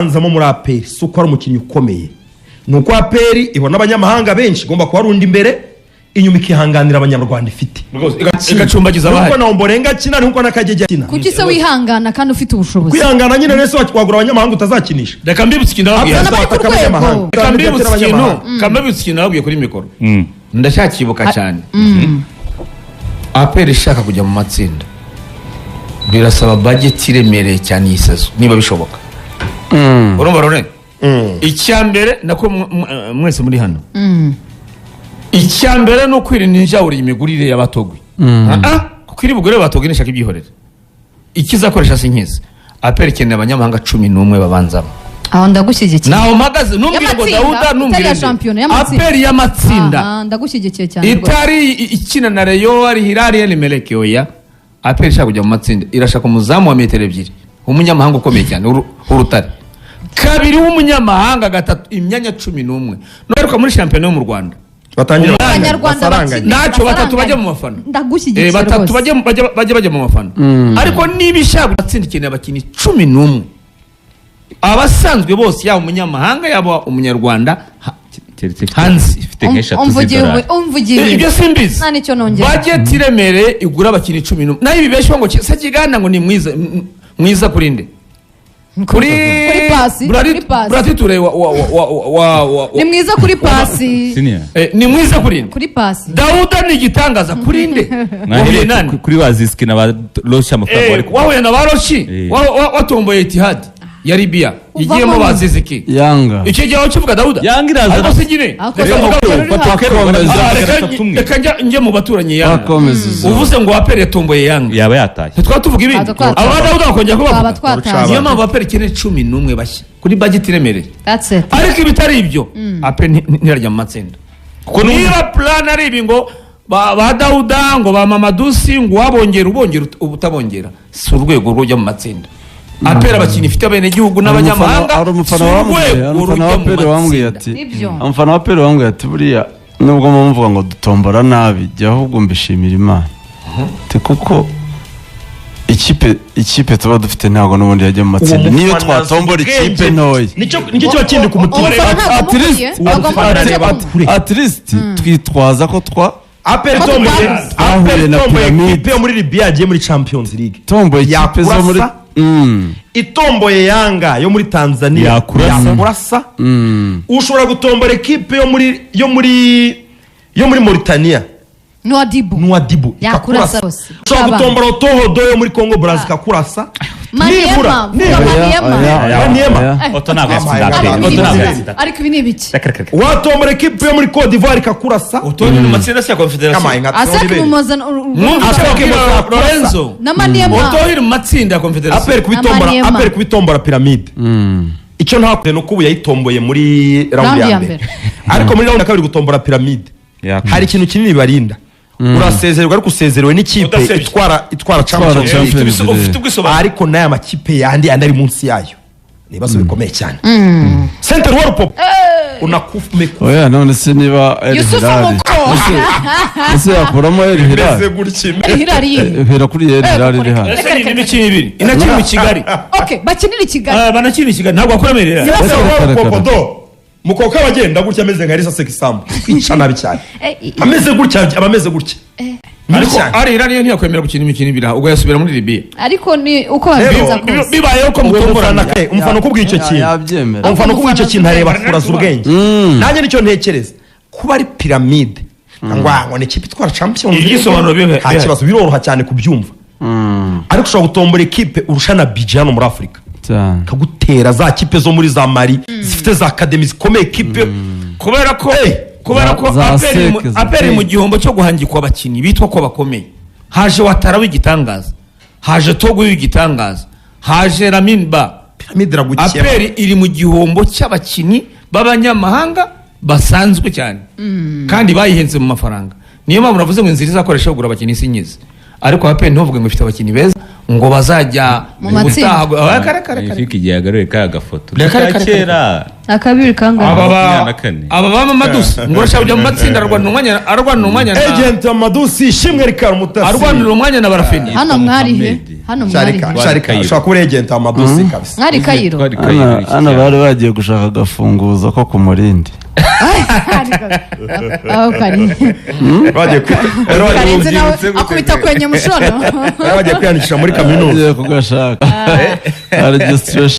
Ubanzamo muri APR si uko ari umukinnyi ukomeye, ni uko APR ibona abanyamahanga benshi, igomba kubarunda imbere, inyuma ikihanganira Abanyarwanda ifite. Rwose igacumbagiza Nkuko abahari. na Omborenga akina, nkuko na Kagege akina. Kuki se wihangana kandi ufite ubushobozi? Kwihangana nyine rero, wagura abanyamahanga utazakinisha? Reka mbibutse ikintu nababwiye. Abafana bari ku Bataka rwego. abanyamahanga. Reka mbibutse ikintu. Abanyamahanga. Reka mbibutse ikintu nababwiye kuri mikoro, ndacyakibuka cyane. APR ishaka kujya mu matsinda birasaba budget iremereye cyane iyi saison, niba bishoboka. Urumva rone, icya mbere nako mwese muri hano, icya mbere ni ukwirinda injawuri imigurire y'abatogwi. Ah, kuko iri bugure batogwi nishaka ibyihorere ikizakoresha si nkizi. APR ikeneye abanyamahanga 11 babanzamo. Aho ndagushyigikiye. Naho mpagaze, ntumbwire ngo Y'amatsinda, Dawuda, ntumbwire itari iya nde. shampiyona, y'amatsinda. APR y'amatsinda. Aha, ndagushyigikiye cyane rwose. Itari ikina na Rayon, ari Hilal, Al Merreikh, oya. APR ishaka kujya mu matsinda irashaka umuzamu wa metero 2 umunyamahanga ukomeye cyane w'urutare, kabiri w'umunyamahanga, gatatu, imyanya 11. Nugaruka muri shampiyona yo mu Rwanda, Batangira Abanyarwanda basaranganye. bakina. Ntacyo, batatu bajya mu bafana. Ndagushyigikiye Batatu rwose. bajya mu bafana. Ariko niba ishaka gutsinda ikeneye abakinnyi 11 abasanzwe bose, yaba umunyamahanga yaba umunyarwanda Keretse hanze. ifite nk'eshatu Umvugiye z'idolari. Umvugiye. Ibyo simbizi. Nta nicyo nongera. Budget iremereye igura abakinnyi 11. Naho ibi beshywa ngo Sekiganda ngo ni mwiza, mwiza kuri nde? Kuri Kuri pasi, kuri pasi. Burati Ture wa Ni mwiza kuri pasi. Senior. Ni mwiza kuri nde? Kuri pasi. Dawuda ni igitangaza kuri nde? Wahuye Mwahereye nande? kuri ba Zisiki na ba Roshi, amafaranga bari Wahuye na ba Roshi. Watomboye Etihad ya Libya igiyemo Uvamo ba Ziziki. Yanga. Icyo gihe ukivuga Dawuda. Yanga iraza. Ariko si nyine. Ariko Reka se mvuga- uri hafi. Bakomeza. Ah, Gatatu umwe. reka njye mu baturanyi Yanga. Bakomeza izo. Uvuze ngo APR yatomboye Yanga, Yaba yatashye. ntitwaba tuvuga ibindi? Twaba twatashye. Aba Dawuda bakongera Twaba kubavuga. twatashye. Niyo mpamvu APR ikeneye 11 bashya kuri budget iremereye. That's it. Ariko ibitari ibyo, APR ntirajya mu matsinda. Kuko Niba plan ari ibi ngo ba Dawuda, ngo ba Mamadusi, ngo uwabongera ubongera utabongera, si urwego rujya mu matsinda. APR abakinnyi ifite abenegihugu n'abanyamahanga, Hari si umufana wambwiye, hari urwego umufana rujya wa mu APR wambwiye matsinda. ati, Nibyo. umufana wa APR wambwiye ati: "Buriya nubwo muvuga ngo dutombora nabi, jya ahubwo mbishimira Imana." Ati kuko ikipe tuba dufite ntabwo n'ubundi yajya mu matsinda niyo Mufana twatombora azi ikipe ubwenge. ntoya. Nicyo kiba kindi ku mutima. Umufana ntabwo At least- amukwiye. Agomba Umufana kujya areba kure. At least twitwaza ko twa APR Ko itomboye twabuze. APR Twahuye na itomboye Pyramide. ikipe yo muri Libya yagiye muri Champions League, tomboye ikipe zo muri Yakurasa. Itomboye Yanga yo muri Tanzania, Yakurasa. yakurasa. Ushobora gutombora ekipe yo muri Mauritania, Nouadhibou. Nouadhibou, Yakurasa ikakurasa. rwose. Ushobora Yaba. gutombora Otoho yo muri Congo Brazza, ikakurasa. Maniema, Nibura, vuga nibura. Maniema. Oya, Maniema. oya. Oto ntabwo yatsinda Ariko APR. Ariko Oto ibi ntabwo ni yatsinda. ibiki? Ariko ibi ni ibiki? Reka, reka, reka. Watombora ekipe yo muri Cote d'Ivoire, ikakurasa. Utonde mu matsinda si ya confederation. Kamaye nka Asake Tony. mumuzana. Mwumva icyo APR abwira yakurasa. Lorenzo. Na Maniema. Oto iri mu matsinda ya confederation. APR kubitombora, Maniema. APR kubitombora Pyramide, icyo ntakuze nuko ubu yayitomboye muri round ya mbere, ariko muri round ya kabiri gutombora Pyramide Yakurasa. hari ikintu kinini barinda. Urasezererwa, ariko usezerewe n'ikipe Udasebye. itwara Champions League. Champions League. Ufite ubwisobanuro. Ariko n'aya makipe yandi andi ari munsi yayo ni ibibazo bikomeye cyane. Center wa Rupopo unakufa umekufa. Oya, none se niba El Yusufu Hilal Muko. ese yakuramo El Imeze Hilal? gutya. El Hilal yihe? Hera kuri El Hilal iri hano. Ese ni imikino ibiri inakina mu Kigali? Okay, bakinira i Kigali. Ah, banakina i Kigali, ntabwo bakuramo El Hilal. Center wa Reka, reka, Rupopo reka. do mukoko aba agenda gutya ameze nka Elisa Sekisambu, kwica nabi cyane. Ameze gutya, aba ameze gutya. Nabi Ariko cyane. Al Hilal yo ntiyakwemera gukina imikino ibiri aha, ubwo yasubira muri Libya. Ariko ni uko babigenza kose. Bibayeho ko Uwo mutomborana. mufana, umufana ukubwiye icyo kintu, Yabyemera. umufana ukubwiye icyo kintu areba kuraza ubwenge. Nanjye nicyo ntekereza, kuba ari Pyramide ngo ni ikipe itwara Champions League, Igisobanuro nta kibazo, biroroha cyane kubyumva. Ariko ushobora gutombora ekipe urusha na budget hano muri Afurika, Cyane. ikagutera za kipe zo muri za Mali zifite za academy zikomeye, ekipe Kubera ko Za APR seke, za APR mu gihombo cyo guhangikwa abakinnyi bitwa ko bakomeye. Haje Watara w'igitangaza, haje Togo w'igitangaza, haje Ramin Ba. Pyramide iragukeba. APR iri mu gihombo cy'abakinnyi b'abanyamahanga basanzwe cyane kandi bayihenze mu mafaranga. Niyo mpamvu navuze ngo inzira izakoresha kugura abakinnyi si nyizi. Ariko APR ntuvuge ngo ifite abakinnyi beza ngo bazajya Mu matsinda. ubutaha. Ah, kare, kare, kare. Magnifique igihe yagaruye ka gafoto Reka, ka reka, reka. kera. Akabiri kangahe? Aba ba 24. Aba ba Mamadusi ngo urashaka kujya mu matsinda, arwanira umwanya na Agent Amadusi Ishimwe Rikari Umutasi. Arwanira umwanya na Barafini. Hano mwari he? Mohamed. Hano mwari Sharika, he? sharika, Kayiro. ushobora kuba uri agent amadosi kabisa. Mwari Kayiro. Twari Hano Kayiro iki hano cyane. bari bagiye gushaka agafunguzo ko ku murindi. Aho kari. Bari bagiye Karenze nawe Ubyibutse gute akubita gwe? kwenye mushono. Bari bagiye kwiyandikisha muri kaminuza. Bagiye kugashaka registration.